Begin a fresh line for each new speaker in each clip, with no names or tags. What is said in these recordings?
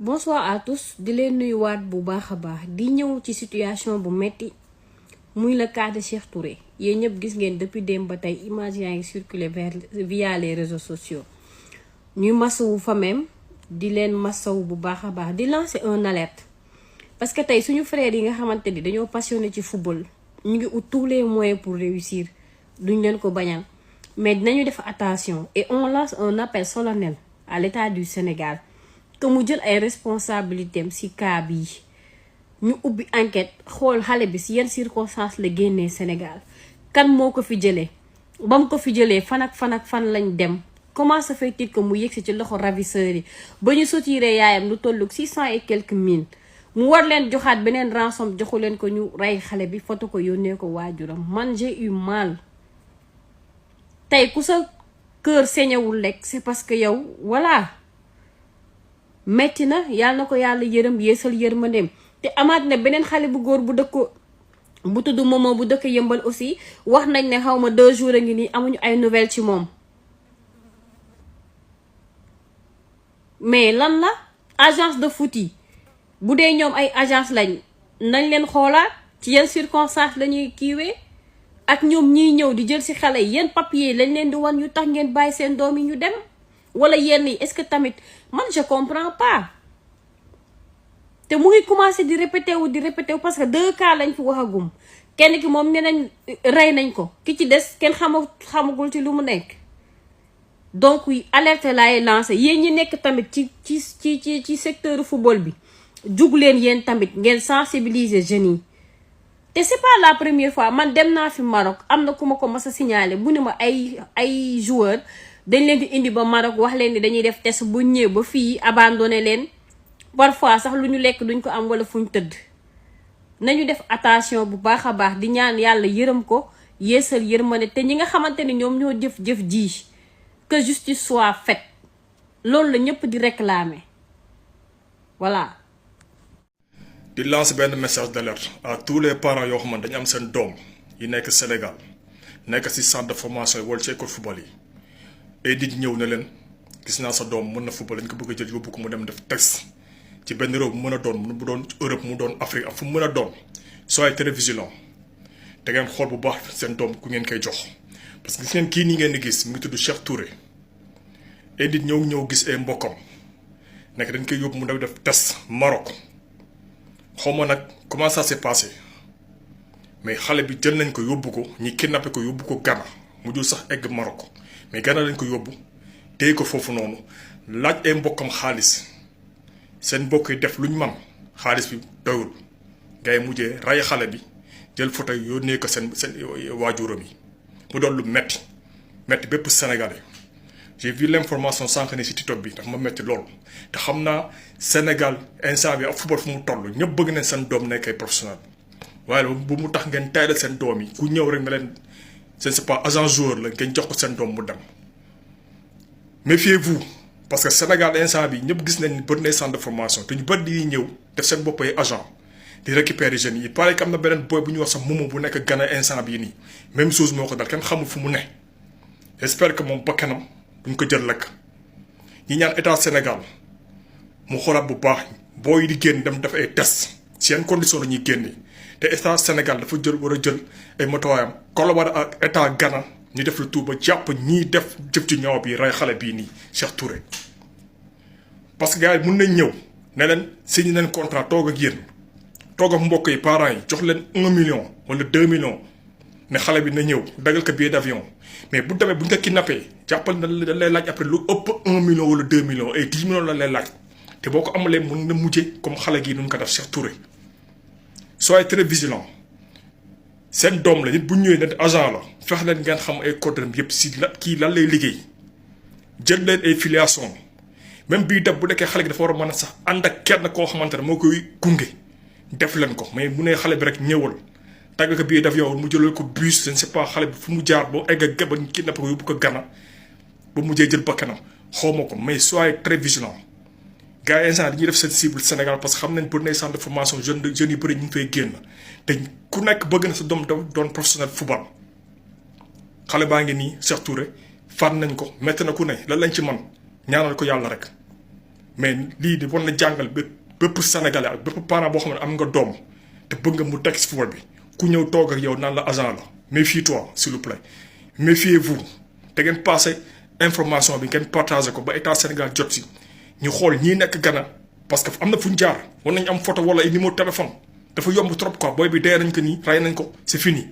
Bonsoir à tous di leen nuyuwaat bu baax a baax di ñëw ci situation bu metti muy le cas de Cheikh Touré yéen ñëpp gis ngeen depuis démb ba tey image yaa ngi circulé via les réseaux sociaux ñuy masawu fa même di leen masawu bu baax a baax di lancer un alerte parce que tey suñu frères yi nga xamante ni dañoo passionné ci football ñu ngi ut tous les moyens pour réussir duñ leen ko bañal mais dinañu def attention et on lance un appel solennel à l'État du Sénégal que mu jël ay responsabilités am ci cas bii ñu ubbi enquête xool xale bi ci yenn circonstances la génnee Sénégal kan moo ko fi jëlee ba mu ko fi jëlee fan ak fan lañ dem comment se fait-il que mu yegsi ci loxo ravisseurs yi ba ñu sotiré yaayam lu tollu 600 et quelques mille mu war leen joxaat beneen rançon joxu leen ko ñu rey xale bi foto ko yónnee ko waajuram man j'ai eu mal tey ku sa cœur saignéwul lekk c'est parce que yow voilà metti na yàlla na ko yàlla yërëm yeesal yërmandeem te amaat na beneen xale bu góor bu dëkk bu tudd Momo bu dëkk Yëmbal aussi wax nañ ne xaw ma 2 jours a ngi nii amuñu ay nouvelles ci moom mais lan la agence de foot yi bu dee ñoom ay agence lañ nañ leen xoolaat ci yenn circonstances la ñuy kiiwee ak ñoom ñiy ñëw di jël ci xale yi yenn papier lañ leen di wan yu tax ngeen bàyyi seen doom yi ñu dem wala yenn yi est-ce que tamit man je comprends pas te mu ngi commencé di répété wu parce que 2 cas lañ fi waxagum kenn ki moom nee nañ rey nañ ko ki ci des kenn xamagul ci lu mu nekk donc alerte laay lancé yéen ñi nekk tamit ci secteur football bi jug leen yéen tamit ngeen sensibiliser jeunes yi te c'est pas la première fois man dem naa fi Maroc am na ku ma ko mas a signalé bu ne ma ay joueurs dañ leen di indi ba Maroc wax leen ni dañuy def test bu ñëw ba fii abandonné leen parfois sax lu ñu lekk duñ ko am wala fu ñu tëdd nañu def attention bu baax a baax di ñaan yàlla yërëm ko yeesal yërmande te ñi nga xamante ni ñoom ñoo jëf ji que justice soit faite loolu la ñëpp di réclamer voilà.
di lancer benn message d'alerte à tous les parents yoo xamante dañu am seen doom yi nekk Sénégal nekk ci centre de formation yi wala ci école football yi. et nit ñëw na leen gis naa sa doom mën na football lañ ko bëgg a jël yóbbu ko mu dem def test ci benn réew mu mën a doon mu doon Europe mu doon Afrique ak fu mu mën a doon soyez très vigilant da ngeen xool bu baax seen doom ku ngeen koy jox. parce que gis ngeen kii nii ngeen di gis mu ngi tudd Cheikh Touré et nit ñëw gis ay mbokkam nekk dañ koy yóbbu mu dem def test Maroc xaw ma nag comment ça s'est passé mais xale bi jël nañ ko yóbbu ko ñi kidnappé ko yóbbu ko Ghana mu jul sax egg Maroc. mais Ghana lañ ko yóbbu téye ko foofu noonu laaj ay mbokkam xaalis seen mbokk yi def luñ man xaalis bi doyul ngay mujjee ray xale bi jël photo yi yónnee ko seen waajuram yi mu doon lu metti bépp Sénégalais j'ai vu l'information sànq ne si TikTok bi dafa ma metti loolu te xam naa Sénégal instant bi ak football fu mu toll ñëpp bëgg nañ seen doom nekk ay professionnel waaye bu mu tax ngeen tayle seen doom yi ku ñëw rek na leen c'est pas agent joueur la ngeen jox ko seen doom mu dem méfiez-vous parce que Sénégal instant bi ñëpp gis nañ ni bëri na centre de formation te ñu bëri di ñëw def seen bopp ay agent di récupérer jeunes yi. il paraît que am na beneen boy bu ñuy wax sax Momo bu nekk Ghana instant bii nii même chose moo ko dal kenn xamul fu mu ne j'espère que moom bakkanam duñ ko jël lekk ñi ñaan état Sénégal mu xoolaat bu baax booy di génn dem def ay test si yenn condition la ñuy génne. te état Sénégal dafa war a jël ay matuwaayam collaborer ak état Ghana ñu def lu tout ba jàpp ñii def jëf ci ñaaw bi rey xale bii nii Cheikh Touré. parce que gars yi mun nañ ñëw ne leen signé nañ contrat toog ak yéen toog ak mbokk yi parents yi jox leen 1 million wala 2 millions ne xale bi na ñëw dagal ko billet d'avion mais bu demee bu ñu ko kidnappé jàppal na dañ lay laaj après lu ëpp 1 million wala 2 millions et 10 millions la lay laaj te boo ko amulee mun na mujjee comme xale gii nu ñu ko def Cheikh Touré. soyez très vigilant seen doom la nit bu ñëwee ne agent la fex leen ngeen xam ay coordonnées yëpp si la kii lan lay liggéey jël leen ay filiation même bii def bu nekkee xale gi dafa war a mën a sax ànd ak kenn koo xamante ne moo koy gunge def leen ko mais bu nee xale bi rek ñëwal tàgg ko bii daf yow mu jëlal ko bus je ne sais pas xale bi fu mu jaar boo egg ak ba kidnappé ko yóbbu ko Ghana ba mujjee jël bakkanam xaw ma ko mais soyez très vigilant. gars yi instant dañuy def seen cible Sénégal parce que xam nañ pour ne centre de formation jeunes yi bëri ñu ngi fay génn te ku nekk bëgg na sa doom doon professionnel football xale baa ngi nii Cheikh Touré faat nañ ko métti na ku ne lan lañ ci man ñaanal ko yàlla rek mais lii di war na jàngal bépp Sénégalais ak bépp parent boo xam ne am nga doom te bëgg nga mu teg si football bi ku ñëw toog ak yow naan la agent la méfie-toi s'il vous plaît méfiez-vous te ngeen passé information bi ngeen partagé ko ba état Sénégal jot si ñu xool ñii nekk Ghana parce que am na fu ñu jaar war nañ am photo wala ay numéro téléphone dafa yomb trop quoi booy bi dee nañ ko nii rey nañ ko c'est fini.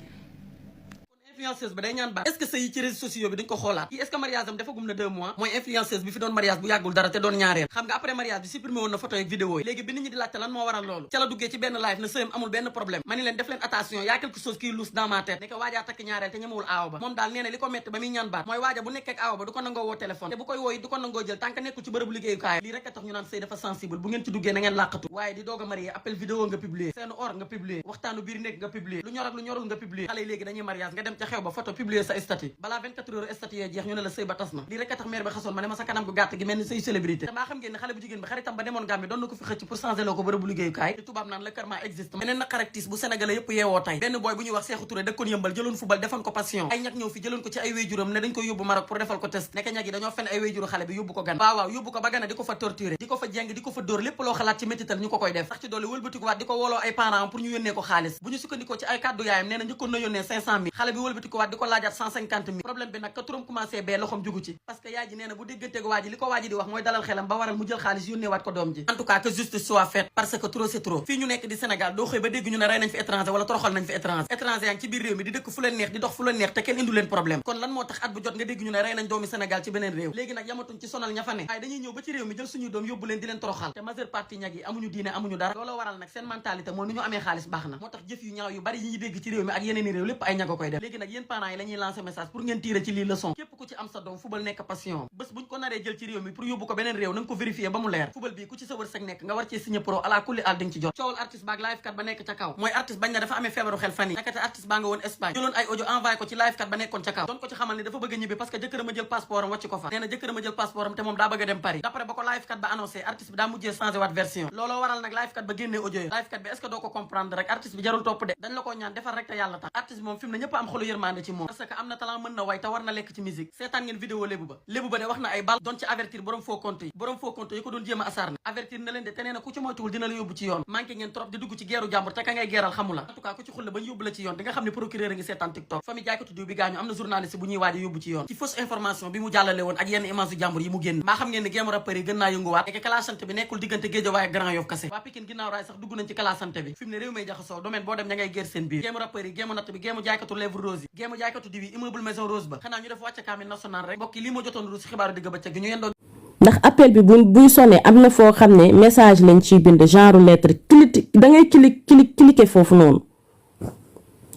influenceuse ba day ñaan baat est-ce que sëy yi ci réseaux sociaux bi dañ ko xoolaat kii est-ce que mariage am defagum na 2 mois mooy influenceuse bi fi doon mariage bu yàggul dara te doon ñaareel xam nga après mariage bi supprimé woon na photo ak vidéo yi léegi bi nit ñi di laajte lan moo waral loolu ca la duggee ci benn live na sëyam amul benn problème ma ni leen def leen attention y'a quelque chose qui louche dans ma tête ne ko waajaa takk ñaareel te ñemewul aaw ba moom daal nee na li ko metti ba muy ñaan baat mooy waaja bu nekkee ak aaw ba du ko nangoo woo téléphone te bu koy woo yi du ko nangoo jël tant que nekkul ci bërëbu liggéeyukaay lii rek a tax ñu naan sëy dafa sensible bu ngeen ci duggee na ngeen làqatu waaye di doog a marié appel vidéo nga publier seenu or nga publier waxtaanu biir nekk nga publier lu ñor ak lu ñorul nga publier xale yi léegi dañuy mariage nga dem ca xew ba photo publier sa statut balaa 24 heures statut yee jeex ñu ne la sëy ba tas na lii rek a tax maire bi xasoon ma ne ma sa kanam gu gàtt gi mel ni sëy célébrité te maa xam ngeen ne xale bu jigéen bi xaritam ba demoon Gambie doon na ko fi xëcc pour changer loo ko bërëbu liggéeyukaay te tubaab naan le karma existe meneen na caractère bu sénégalais yëpp yeewoo tey benn booy bu ñuy wax Sékou Touré dëkkoon yëmbal jëloon football defoon ko passion ay ñag ñëw fi jëloon ko ci ay wéyjuram ne dañ koy yóbbu Maroc pour defal ko test nekk ñag yi dañoo fen ay wéyjuru xale bi yóbbu ko Gana waaw yóbbu ko ba Gana di ko fa torturer di ko fa jeng di ko fa dóor lépp loo xalaat ci métital ñu ko koy def sax ci doole wëlbatiku waat di ko woloo ay parents pour ñu yónnee ko xaalis bu ñu sukkandikoo ci ay kàddu yaayam nee na njëkkoon na yónnee 500 000 xale bi wëlbatiku waat di ko laajaat 150 000 problème bi nag ka turam commencé bee loxom jugu ci parce que yaay ji nee na bu dégganteeg waa ji li ko waa ji di wax mooy dalal xelam ba waral mu jël xaalis yónnee waat ko doom ji en tout cas que justice soit faite parce que trop c'est trop fii ñu nekk di Sénégal doo xëy ba dégg ñu ne rey nañ fi étranger wala toroxal nañ fi étranger yaa ngi ci biir réew mi di dëkk fu leen neex di dox fu leen neex te kenn indu leen problème kon lan moo tax at bu jot nga dégg ñu ne rey nañ doomi Sénégal ci beneen réew léegi nag yamatuñ ci sonal ña fa ne waaye dañuy ñëw ba ci réew mi jël suñuy doom yóbbu leen di leen toroxal te majeure partie ñag yi amuñu diine amuñu dara looloo waral nag seen mentalité mooy nu ñu amee xaalis baax na moo tax jëf yu ñaaw yu bari yi ñuy dégg ci réew mi ak yeneeni réew lépp ay ñaga koy def léegi nag yéen parents yi la ñuy lancer message pour ngeen tirer ci lii leçon képp ku ci am sa doom football nekk passion bés buñ ko naree jël ci réew mi pour yóbbu ko beneen réew na nga ko vérifier ba mu leer football bi ku ci sa wërsëg nekk nga war cee signé pro ala kulli al ding ci jot coowal artiste baak live kat ba nekk ca kaw mooy artiste bañ na dafa amee feebaru xel fan yi nekkate artiste baa nga woon Espagne jëloon ay audio envoyé ko ci live kat ba nekkoon ca kaw doon ko ci xamal ni dafa bëgg a ñibbi parce que jëkkëram a jël passeport am wàcc ko fa nee na jëkkëram a jël passeport am te moom daa bëgg a dem Paris d'après ba ko live kat ba annoncé artiste bi daa mujjee changé waat version looloo waral nag live kat ba génnee audio yi live kat bi est ce que doo ko comprendre rek artiste bi jarul topp de dañ la ko ñaan defal rek te yàlla tax artiste bi moom fi mu ne ñëpp am xolu yërmande ci moom parce que am na talent mën na way te war na lekk ci musique seetaan ngeen vidéo lébu ba de wax na ay bal doon ci avertir borom faux compte yi ko doon jéem a asar na avertir na leen de te nee na ku ci moytuwul dina la yóbbu ci yoon manqué ngeen trop di dugg ci geeru jàmbur te ka ngay geeral xamu la en tout cas ku ci xulle ba ñu yóbbu la ci yoon di nga xam ne procureur a ngi seetaan TikTok famille jaaykatu diw bi gaañu am na journaliste bu ñuy waaja yóbbu ci yoon ci fausse information bi mu jàllale woon ak yenn image yu jàmbur yi mu génn maa xam ngeen ne géemu rappeur yi gën naa yënguwaat et que classante bi nekkul diggante Guédiawaye ak Grand Yoff kase waa Pikine ginnaaw raay sax dugg nañ ci classante bi fi mu ne réew may jaxasoo domaine boo dem ña ngay guerre seen biir géemu rappeur yi géemu natt bi géemu jaaykatu lèvre rose yi géemu jaaykatu diw yi immeuble maison rose ba xanaa ñu def wàcce kaamil national rek mbokk yi lii moo jotoon ru si xibaaru digg bëccëg gi ñu yendoon
ndax appel bi buy sonné am na foo xam ne message lañ ciy bind genre lettre da ngay cliquer foofu noonu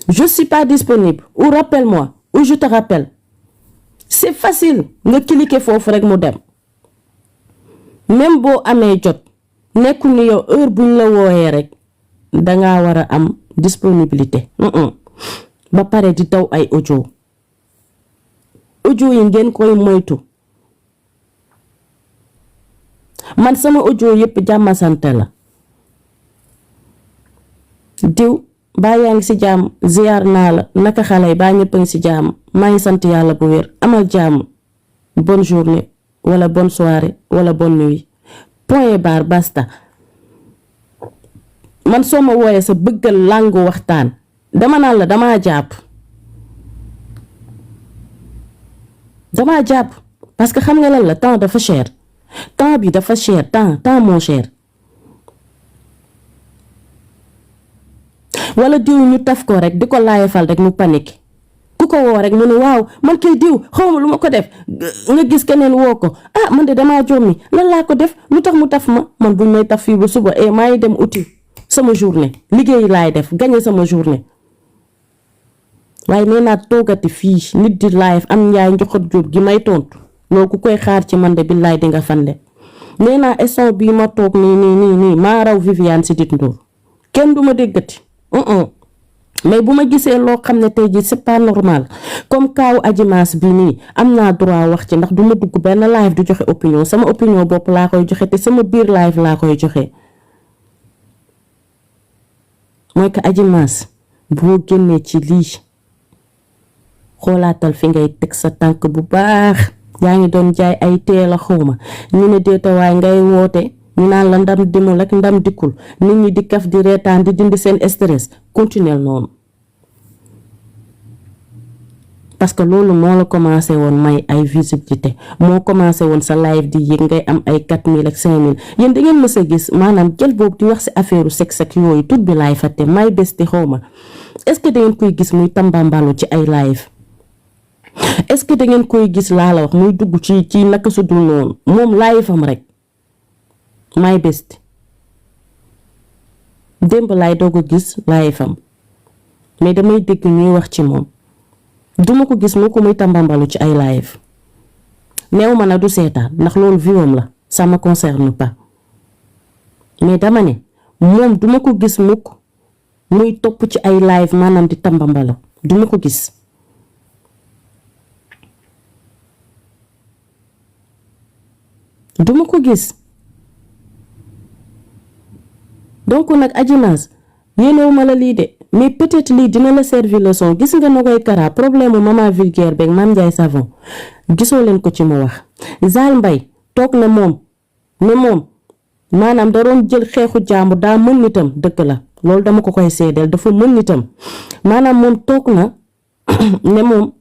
je suis pas disponible ou rappelle-moi ou je te rappelle c'est facile nga cliquer foofu rek mu dem même boo amee jot nekkul ni yow heure buñ la wooyee rek dangaa war a am disponibilité ba pare di daw ay audio yi ngeen koy moytu man sama audio yépp jàmm sante la diw baa yaa ngi ci jàmm ziyaar naa la naka xale yi baa ñëpp a ngi ci jàmm maa ngi sant yàlla bu wér amal jàmm bonne journée wala bonne soirée wala bonne nuit point barre basta man soo ma wooyee sa bëggal làngu waxtaan dama naan la damaa jàpp parce que xam nga lan la temps dafa cher temps bi dafa cher temps moo cher wala diw ñu taf ko rek di ko laayefal rek mu panique ku ko woo rek mu ne waaw man kay diw xawma lu ma ko def nga gis keneen woo ko man de damaa jommi lan laa ko def lu tax mu taf ma man buñ may taf fii ba suba maa ngi dem uti sama journée liggéey laay def gagné sama journée waaye nee naa toogati fii nit di live am njaay njoxot jóob gi may tontu loolu ku koy xaar ci man de billaay di nga fande nee naa instant bii ma toog nii maa raw Viviane Chidid Ndour kenn du ma déggati mais bu ma gisee loo xam ne tey jii c'est pas normal comme kaaw Adji Mass bi nii am naa droit wax ci ndax du ma dugg benn live du joxe opinion sama opinion bopp laa koy joxe te sama biir live laa koy joxe mooy que Adji Mass boo génnee ci lii xoolaatal fi ngay teg sa tànk bu baax
yaa ngi doon jaay ay teel a xawma ñu ne déetawaay ngay woote ñu naan la ndam dimul ak ndam dikkul nit ñi di kaf di reetaan di dindi seen stress continuer noonu parce que loolu moo la commencé woon may ay visibilité moo commencé woon sa live di yéeg ngay am ay 4000 ak 5000 yéen da ngeen mës a gis maanaam jël boobu di wax si affaire sexe ak yooyu tout bi laay fàtte may bés di xawma est-ce que da ngeen koy gis muy tambambalu ci ay live est-ce que da ngeen koy gis laa la wax muy dugg ci naka su dul noonu moom live am rek may bés démb laay doog a gis live am mais damay dégg ñuy wax ci moom duma ko gis moo ko muy tambambalu ci ay live neew ma na du seetaan ndax loolu viwam la ça me concerne pas mais dama ne moom duma ko gis mukk muy topp ci ay live maanaam di tambambalu duma ko gis duma ko gis donc nag Adji Mass yéenewuma la lii de mais peut-être lii dina la servir leçon gis nga Nogaye Kara problème maman vulgaire beeg Mame Ndiaye Savon gisoo leen ko ci mu wax Zal Mbaye toog na moom maanaam da doon jël xeexu jàmbur daa mën nitam dëgg la loolu dama ko koy seedeel dafa mën nitam maanaam moom toog na ne moom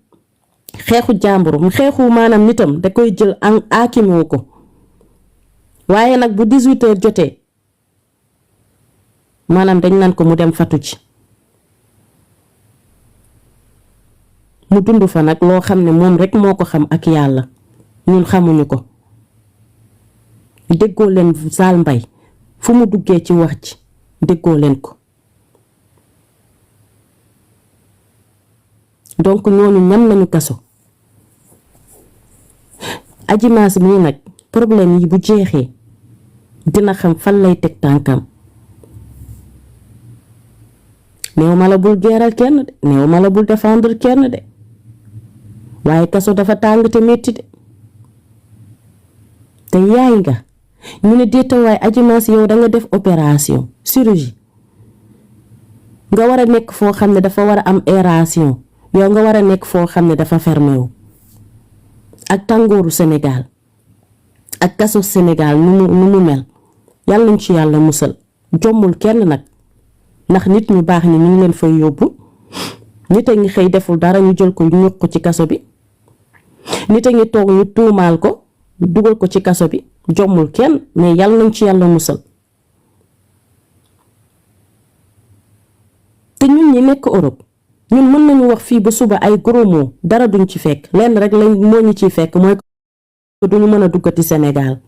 xeexu jàmbur xeexu maanaam nitam da koy jël aakimoo ko waaye nag bu 18h jotee maanaam dañ naan ko mu dem fatu ci mu dund fa nag loo xam ne moom rek moo ko xam ak yàlla ñun xamuñu ko déggoo leen Zal Mbaye fu mu duggee ci wax ci déggoo leen ko donc ñooñu ñam nañu kaso Adji Mass mii nag problème yi bu jeexee dina xam fan lay teg tànkam néew ma la bul geeral kenn de néew ma la bul défendre kenn de waaye kaso dafa tàng te metti de te yaay nga ñu ne déetawaay Adji Mass yow da nga def opération chirurgie nga war a nekk foo xam ne dafa war a am aération yow nga war a nekk foo xam ne dafa fermé wu ak tàngooru Sénégal ak kaso Sénégal nu mu mel yàlla nañ ci yàlla musal jommul kenn nag ndax nit ñu baax ni ñu ngi leen fay yóbbu nit a ngi xëy deful dara ñu jël ko ñuq ko ci kaso bi nit a ngi toog ñu tuumaal ko dugal ko ci kaso bi jommul kenn mais yàlla nañ ci yàlla musal te ñun ñi nekk Europe ñun mën nañu wax fii ba suba ay gros mots dara duñ ci fekk lenn rek lañ moo ñu ciy fekk mooy ko duñu mën a duggati Sénégal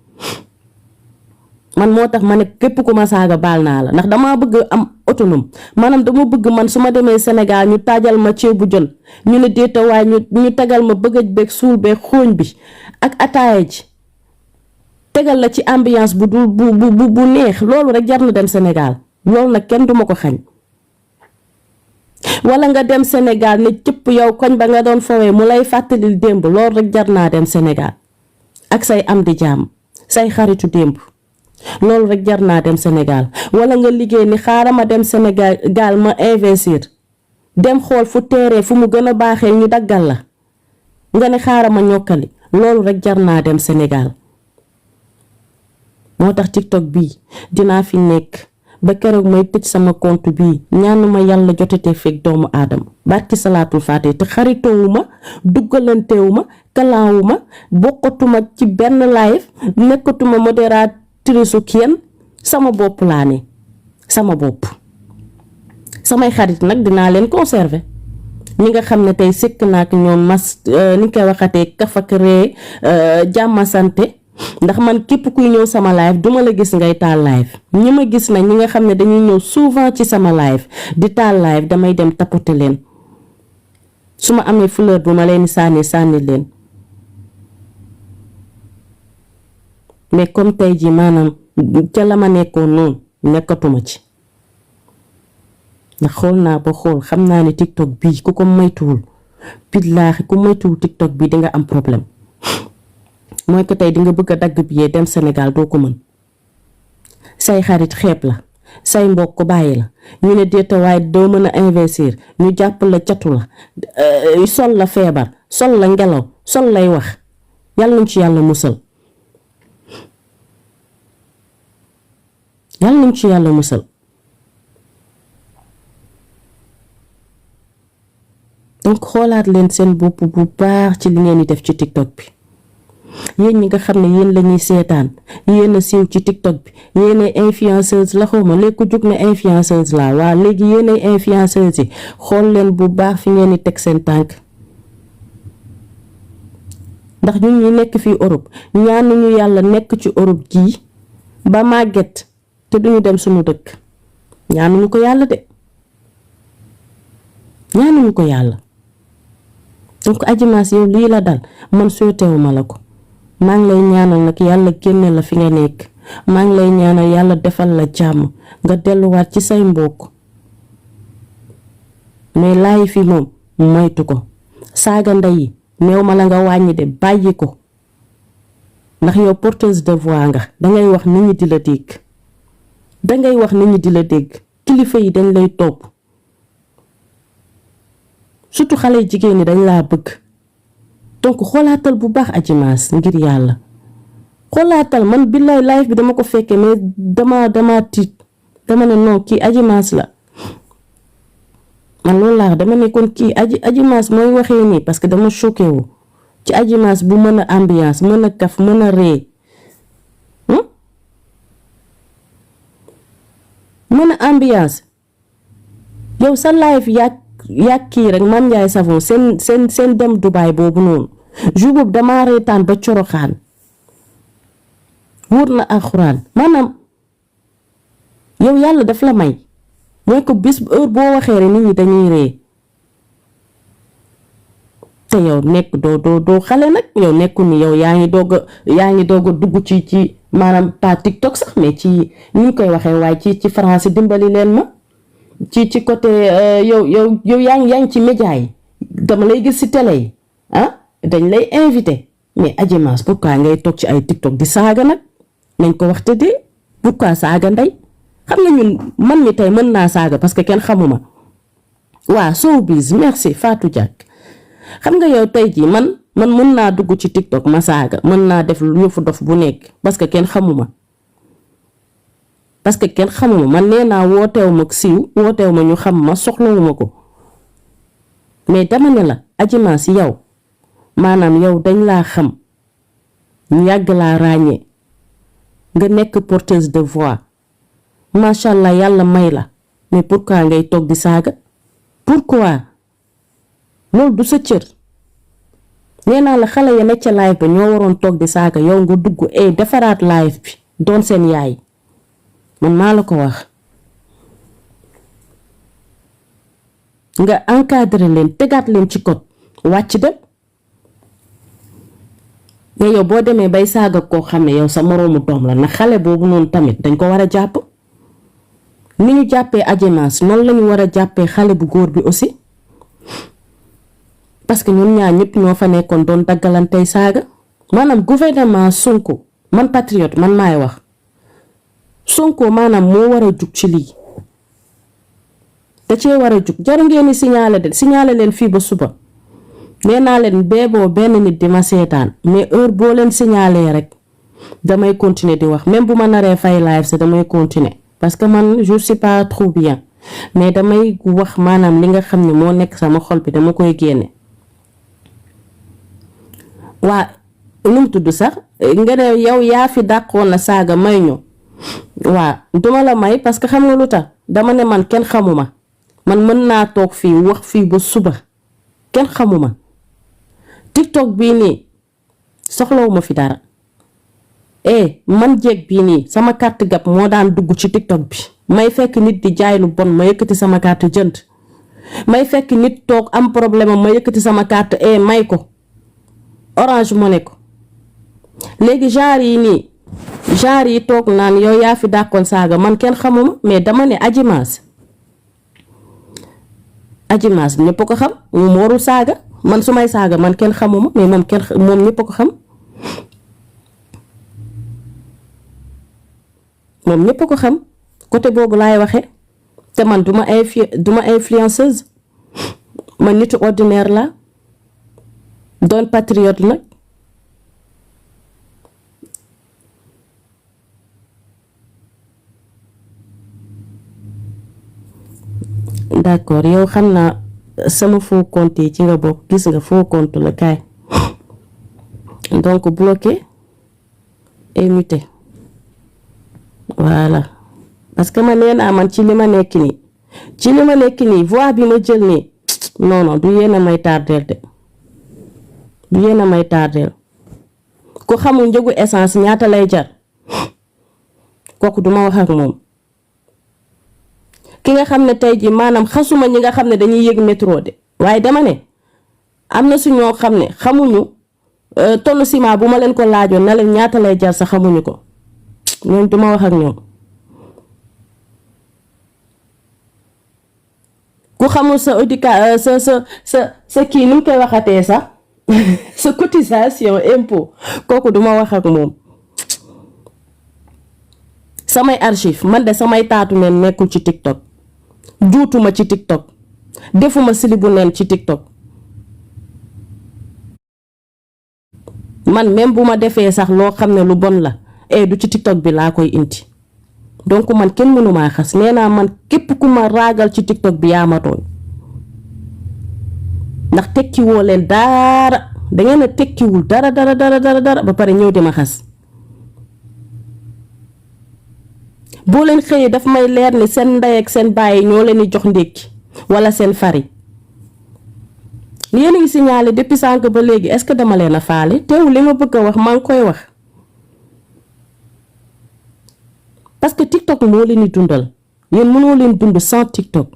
man moo tax ma ne képp ku ma saaga baal naa la ndax dama bëgg am autonome maanaam dama bëgg man su ma demee Sénégal ñu taajal ma ceebu jën ñu ne déetawaay ñu tegal ma bëggaj beeg suul beeg xooñ bi ak ataaya ji tegal la ci ambiance bu dul bu neex loolu rek jar na dem Sénégal loolu nag kenn duma ko xañ wala nga dem Sénégal ne cëpp yow koñ ba nga doon fowee mu lay fàttalil démb loolu rek jar naa dem Sénégal ak say am di jàmm say xaritu démb loolu rek jar naa dem Sénégal wala nga liggéey ni xaaral ma dem Sénégal gaal ma investir dem xool fu teeree fu mu gën a baaxee ñu daggal la nga ne xaaral ma ñokkali loolu rek jar naa dem Sénégal moo tax TikTok bii dinaa fi nekk ba keroog may tëj sama compte bii ñaanuma yàlla jotatee fekk doomu aadama barki salaatul faatee te xaritoowuma duggalantewuma kalaawuma bokkatuma ci benn live nekkatuma modératrice kenn sama bopp laa ne sama bopp samay xarit nag dinaa leen conserver ñi nga xam ne tey sëkk naa ak ñoom mas ni koy waxatee kafak ree jàmma sante ndax man képp kuy ñëw sama live duma la gis ngay taal live ñi ma gis nag ñi nga xam ne dañuy ñëw souvent ci sama live di taal live damay dem tapoter leen su ma amee fleur bu ma leen sànni leen mais comme tey ji maanaam ca la ma nekkoon noonu nekkatuma ci ndax xool naa ba xool xam naa ne TikTok bii ku ko moytuwul billaahi ku moytuwul TikTok bii di nga am problème mooy ko tey di nga bëgg a dagg billet dem Sénégal doo ko mën say xarit xeeb la say mbokk ko bàyyi la ñu ne déeta waaye doo mën a investir ñu jàpp la catu la sol la feebar sol la ngelaw sol lay wax yàlla nañ ci yàlla musal yàlla nañ ci yàlla musal donc xoolaat leen seen bopp bu baax ci li ngeen di def ci TikTok bi yéen ñi nga xam ne yéen lañuy seetaan yéen a siiw ci TikTok bi yéen ay influenceuse la xawma léegi ku jóg na influenceuse la waa léegi yéen ay influenceuse yi xool leen bu baax fi ngeen di teg seen tànk ndax ñun ñi nekk fii Europe ñaanuñu yàlla nekk ci Europe gii ba màgget te duñu dem suñu dëkk ñaanuñu ko yàlla de ñaanuñu ko yàlla donc Adji Mass yow lii la dal man sootewuma la ko maa ngi lay ñaanal nag yàlla génne la fi nga nekk maa ngi lay ñaanal yàlla defal la jàmm nga delluwaat ci say mbokk mais laay fi moom moytu ko saaga ndey yi néew ma la nga wàññi de bàyyi ko ndax yow porteuse de voix nga dangay wax nit ñi di la dégg dangay wax nit ñi di la dégg kilifa yi dañ lay topp surtout xale jigéen ñi dañ laa bëgg donc xoolaatal bu baax Adji Mass ngir yàlla xoolaatal man billaay live bi dama ko fekkee mais dama tiit dama ne non kii Adji Mass la man loolu laa dama ne kon kii Adji Mass mooy waxee nii parce que dama choqué wu ci Adji Mass bu mën a ambiance mën a kaf mën a ree mën a ambiance yow sa live yàgg kii rek Mame Ndiaye Savon seen dem Dubaay boobu noonu jour boobu damaa reetaan ba coroxaan wóor na alxuraan maanaam yow yàlla daf la may mooy ko bis heure boo waxee rek nit ñi dañuy ree te yow nekk doo xale nag yow nekku ni yow yaa ngi doog a dugg ci maanaam pas TikTok sax mais ci ni ñu koy waxee waaye ci français dimbali leen ma ci côté yow yaa ngi ci média yi dama lay gis ci télé yi dañ lay invité mais Adji Mass pourquoi ngay toog ci ay TikTok di saaga nag nañ ko wax te dee pourquoi saaga ndey xam nga ñun man mi tey mën naa saaga parce que kenn xamuma waa showbiz merci Fatou Diak xam nga yow tey jii man mën naa dugg ci TikTok ma saaga mën naa def lu yëfu dof bu nekk parce que kenn xamuma man nee naa wooteew ma siiw wooteew ma ñu xam ma soxlawuma ko mais dama ne la Adji Mass yow maanaam yow dañ laa xam ñu yàgg laa ràññee nga nekk porteuse de voix macha allah yàlla may la mais pourquoi ngay toog di saaga pourquoi loolu du sa cër nee naa la xale ya nekk ca live ba ñoo waroon toog di saaga yow nga dugg defaraat live bi doon seen yaay man maa la ko wax nga encadré leen tegaat leen ci code wàcc dem mais yow boo demee bay saaga koo xam ne yow sa moroomu doom la na xale boobu noonu tamit dañ ko war a jàpp ni ñu jàppee Adji Mass noonu lañu war a jàppee xale bu góor bi aussi parce que ñun ñaar ñëpp ñoo fa nekkoon doon daggalantey saaga maanaam gouvernement Sonko man patriote man maay wax Sonko maanaam moo war a jug ci lii da cee war a jug jaru ngeen ni signaler leen fii ba suba nee naa leen beeboo benn nit di ma seetaan mais heure boo leen signaler rek damay continuer di wax même bu ma naree fay live sa damay continuer parce que man je suis pas trop bien mais damay wax maanaam li nga xam ne moo nekk sama xol bi dama koy génne waa nu mu tudd sax nga ne yow yaa fi dàqoon na saaga may ñu waa duma la may parce que xam nga lu tax dama ne man kenn xamuma man mën naa toog fii wax fii ba suba kenn xamuma TikTok bii nii soxlawuma fi dara man jeeg bii nii sama carte gab moo daan dugg ci TikTok bi may fekk nit di jaay lu bon ma yëkkati sama carte jënd may fekk nit toog am problème ma yëkkati sama carte may ko Orange Money ko léegi genre yi toog naan yow yaa fi dàqoon saaga man kenn xamuma mais dama ne Adji Mass ñëpp ko xam moom warul saaga man su may saaga man kenn xamuma mais moom ñëpp ko xam moom ñëpp ko xam côté boobu laay waxee te man duma influenceuse man nitu ordinaire la doon patriote nag d'accord yow xam naa sama faux compte yi ci nga bokk gis nga faux compte la kaay donc bloqué et muté voilà parce que man nee naa man ci li ma nekk nii voix bi ma jël nii non du yéen a may tardeel de du yéen a may tardeel ku xamul njëgu essence ñaata lay jar kooku duma wax ak moom ki nga xam ne tey ji maanaam xasuma ñi nga xam ne dañuy yëg métro de waaye dama ne am na su ñoo xam ne xamuñu tonne ciment bu ma leen ko laajoon na leen ñaata lay jar sax xamuñu ko ñoom duma wax ak ñoom ku xamul sa audica sa kii nu mu koy waxatee sax sa cotisation impôt kooku duma wax ak moom samay archive man de samay taatu neen nekkul ci TikTok juutuma ci TikTok defuma silibu neen ci TikTok man même bu ma defee sax loo xam ne lu bon la du ci TikTok bi laa koy indi donc man kenn mënumaa xas nee naa man képp ku ma raagal ci TikTok bi yaa ma tooñ ndax tekkiwoo leen dara dangeen a tekkiwul dara ba pare ñëw di ma xas boo leen xëyee daf may leer ni seen ndey ak seen bàyyi ñoo leen di jox ndékki wala seen fari yéen a ngi signalé depuis sànq ba léegi est-ce que dama leen a faale teew li ma bëgg a wax maa ngi koy wax parce que TikTok moo leen di dundal yéen mënoo leen dund sans TikTok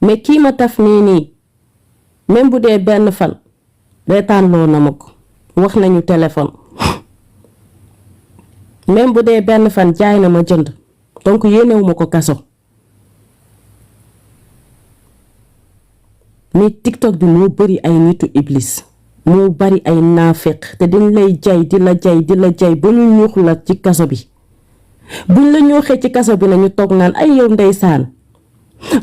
mais kii ma taf nii même bu dee benn fan reetaan loo na ma ko wax nañu téléphone même bu dee benn fan jaay na ma jënd donc yéenewu ma ko kaso mais TikTok bi moo bari ay nitu iblis moo bari ay naafeq te dañ lay jay di la jay ba ñu ñuux la ci kaso bi buñ la ñuuxee ci kaso bi nañu toog naan ay yow ndeysaan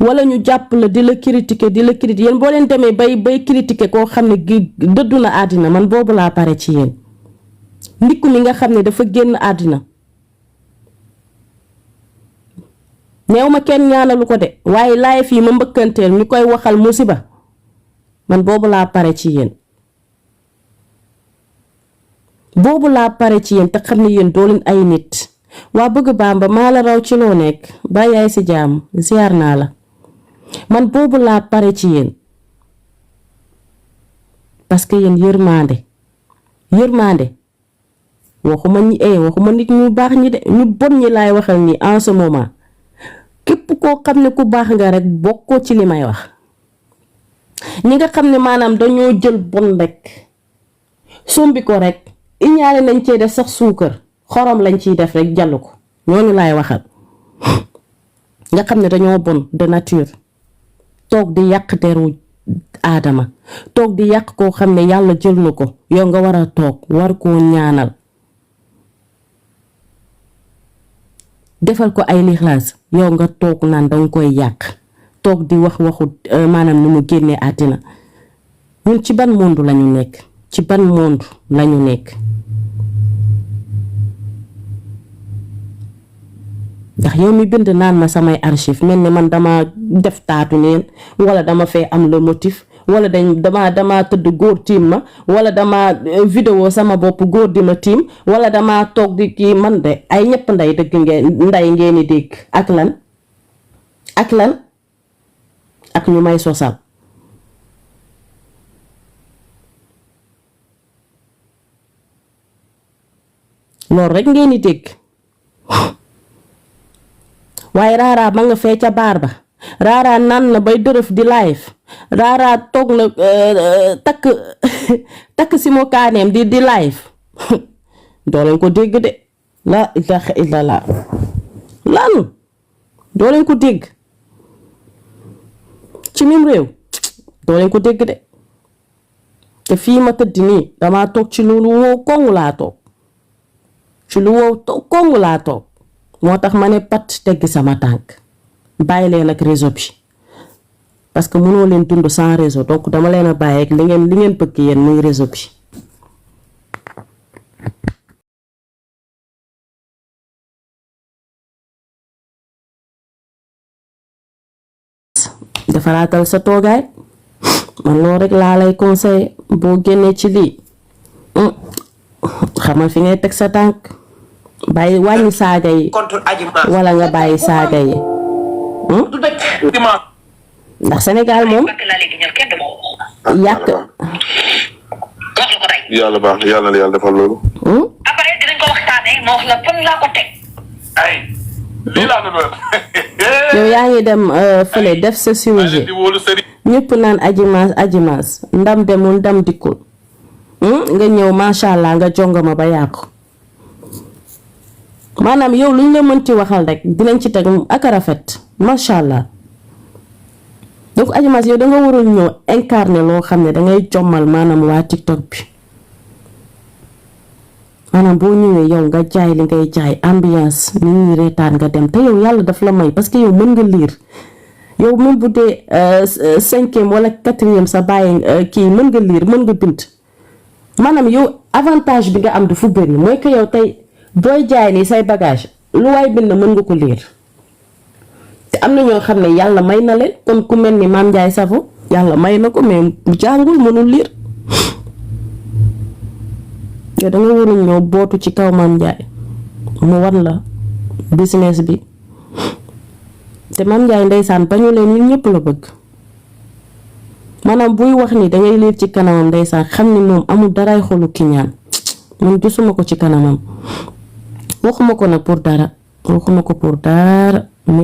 wala ñu jàpp la di la critiquer yéen boo leen demee bay critiquer koo xam ne gi dëddu na àddina man boobu laa pare ci yéen ndikku mi nga xam ne dafa génn àddina neew ma kenn ñaanalu ko de waaye laay fii ma mbëkkanteel ñu koy waxal musiba man boobu laa pare ci yéen te xam ne yéen doo leen ay nit waa bëgg Bamba maa la raw ci loo nekk ba yaay si jàmm ziar naa la man boobu laa pare ci yéen parce que yéen yërmande waxuma nit ñu baax ñi de ñu bon ñi laay waxal ni en ce moment képp koo xam ne ku baax nga rek bokkoo ci li may wax ñi nga xam ne maanaam dañoo jël bon rek sombi ko rek iñaane nañ cee def sax suukar xorom lañ ciy def rek jàll ko ñooñu laay waxal nga xam ne dañoo bon de nature toog di yàq deru aadama toog di yàq koo xam ne yàlla jël na ko yow nga war a toog war koo ñaanal defal ko ay lixlaas yow nga toog naan danga koy yàq toog di waxu maanaam ni mu génnee àddina ñun ci ban monde lañu nekk ndax yow mi bind naan ma samay archive mel ni man dama def taatu neen wala dama fee am le motif wala dama tëdd góor tiim ma wala dama vidéo sama bopp góor di ma tiim wala dama toog di kii man de ay ñëpp nday dëgg ngeen di dégg ak lan ak ñu may sosal loolu rek ngeen di dégg waaye Rara ma nga fee ca baar ba Rara naan na bay dërëf di live Rara toog na takk si mo kaaneem di live doo leen ko dégg de la ilaha illallah lan doo leen ko dégg ci mim réew doo leen ko dégg de te fii ma tëdd nii dama toog ci lu wow kongu laa toog moo tax ma ne pat teggi sama tànk bàyyi leen ak réseau bi parce que mënoo leen dund sans réseau donc dama leen a bàyyi ak li ngeen bëgg yéen muy réseau bi defaratal sa toogaay man loolu rek laa lay conseiller boo génnee ci lii xamal fi ngay teg sa tànk bàyyi wàññi saaga yi wala nga bàyyi saaga yi ndax Sénégal moom yàq
yàlla baax yàlla la yàlla defal loolu.
après dinañ ko waxtaanee ma wax la fan laa ko teg.
ay lii laa doon
yow yaa ngi dem fële def sa chirurgie ñëpp naan ajimaas ndam demul ndam dikkul nga ñëw macha allah nga jongama ba yàqu maanaam yow luñ la mënti waxal rek dinañ ci teg ak a rafet macha allah donc ajimaas yow danga warul ñëw incarner loo xam ne dangay jommal maanaam waa TikTok bi maanaam boo ñëwee yow nga jaay li ngay jaay ambiance nit ñi reetaan nga dem te yow yàlla daf la may parce que yow mën nga lire yow même bu dee 5e wala 4e sa bàyyi kii mën nga lire mën nga bind maanaam yow avantage bi nga am dafa bëri mooy que yow tey booy jaay nii say bagage lu waay bind mën nga ko lire te am na ñoo xam ne yàlla may na leen kon ku mel ni Mame Ndiaye Savon yàlla may na ko mais jàngul mënul lire yow danga warul ñëw bootu ci kaw Mame Ndiaye mu war la business bi te Mame Ndiaye ndeysaan bañu leen ñun ñëpp la bëgg maanaam buy wax ni dangay liir ci kanamam ndeysaan xam ni moom amul daray xolu kiñaan man gisuma ko ci kanamam waxuma ko nag pour dara waxuma ko pour dara